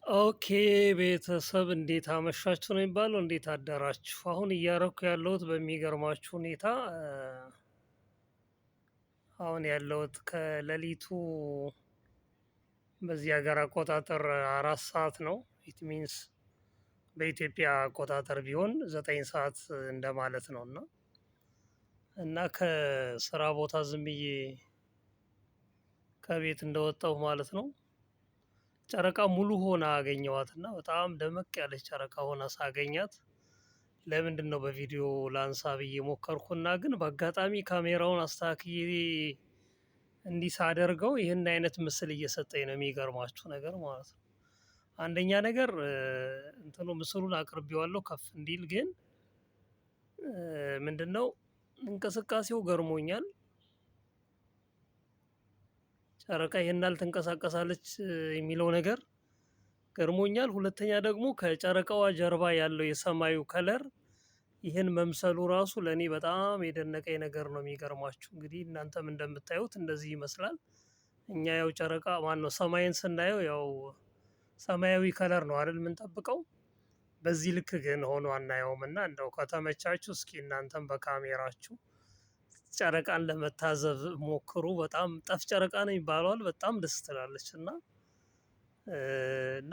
Okay ቤተሰብ እንዴት አመሻችሁ ነው የሚባለው? እንዴት አደራችሁ? አሁን እያረኩ ያለሁት በሚገርማችሁ ሁኔታ አሁን ያለሁት ከሌሊቱ በዚህ ሀገር አቆጣጠር 4 ሰዓት ነው። It means በኢትዮጵያ አቆጣጠር ቢሆን 9 ሰዓት እንደማለት ነው። እና ከስራ ቦታ ዝም ብዬ ከቤት እንደወጣሁ ማለት ነው። ጨረቃ ሙሉ ሆና አገኘኋትና በጣም ደመቅ ያለች ጨረቃ ሆና ሳገኛት ለምንድነው በቪዲዮ ላንሳ ብዬ ሞከርኩና ግን በአጋጣሚ ካሜራውን አስተካክዬ እንዲህ ሳደርገው ይህን አይነት ምስል እየሰጠኝ ነው የሚገርማችሁ ነገር ማለት ነው። አንደኛ ነገር እንትኑ ምስሉን አቅርቤዋለሁ ከፍ እንዲል ግን ምንድነው እንቅስቃሴው ገርሞኛል። ጨረቃ ይሄን ያህል ትንቀሳቀሳለች የሚለው ነገር ገርሞኛል። ሁለተኛ ደግሞ ከጨረቃዋ ጀርባ ያለው የሰማዩ color ይህን መምሰሉ ራሱ ለኔ በጣም የደነቀኝ ነገር ነው። የሚገርማችሁ እንግዲህ እናንተም እንደምታዩት እንደዚህ ይመስላል። እኛ ያው ጨረቃ ማነው ሰማይን ስናየው ያው ሰማያዊ color ነው አይደል የምንጠብቀው? በዚህ ልክ ግን ሆኖ አናየውም። እና እንደው ከተመቻችሁ እስኪ እናንተም በካሜራችሁ ጨረቃን ለመታዘብ ሞክሩ። በጣም ጠፍ ጨረቃ ነው የሚባለው በጣም ደስ ትላለች። እና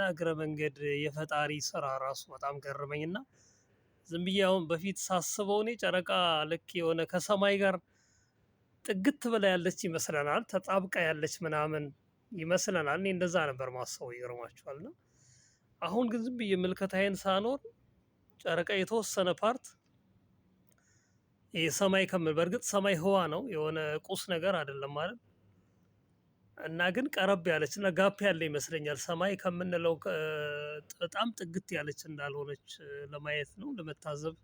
እግረ መንገድ የፈጣሪ ስራ ራሱ በጣም ገረመኝ። እና ዝም ብዬ አሁን በፊት ሳስበው እኔ ጨረቃ ልክ የሆነ ከሰማይ ጋር ጥግት ብላ ያለች ይመስለናል ተጣብቃ ያለች ምናምን ይመስለናል። እኔ እንደዛ ነበር ማሰበው ይገርማችኋል። እና አሁን ግን ዝም ብዬ ምልከታዬን ሳኖር ጨረቃ የተወሰነ part የሰማይ ከምል በርግጥ ሰማይ ህዋ ነው የሆነ ቁስ ነገር አይደለም ማለት እና ግን ቀረብ ያለች እና gap ያለ ይመስለኛል ሰማይ ከምንለው በጣም ጥግት ያለች እንዳልሆነች ለማየት ነው ለመታዘብ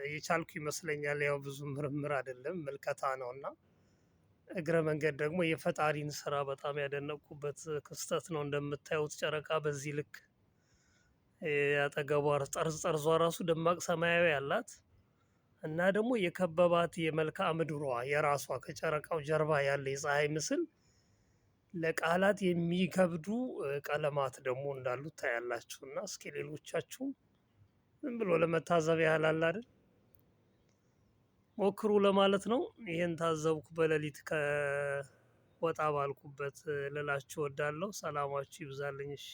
የቻልኩ ይመስለኛል። ያው ብዙ ምርምር አይደለም ምልከታ ነው። እና እግረ መንገድ ደግሞ የፈጣሪን ስራ በጣም ያደነቅኩበት ክስተት ነው። እንደምታዩት ጨረቃ በዚህ ልክ አጠገቧ ጠርዝ ጠርዟ ራሱ ደማቅ ሰማያዊ አላት። እና ደግሞ የከበባት የመልክዓ ምድሯ የራሷ ከጨረቃው ጀርባ ያለ የፀሀይ ምስል ለቃላት የሚከብዱ ቀለማት ደግሞ እንዳሉት ታያላችሁ። እና እስኪ ሌሎቻችሁም ዝም ብሎ ለመታዘብ ያህል አለ አይደል ሞክሩ ለማለት ነው። ይሄን ታዘብኩ በሌሊት ከወጣ ባልኩበት ልላችሁ እወዳለሁ። ሰላማችሁ ይብዛልኝ። እሺ።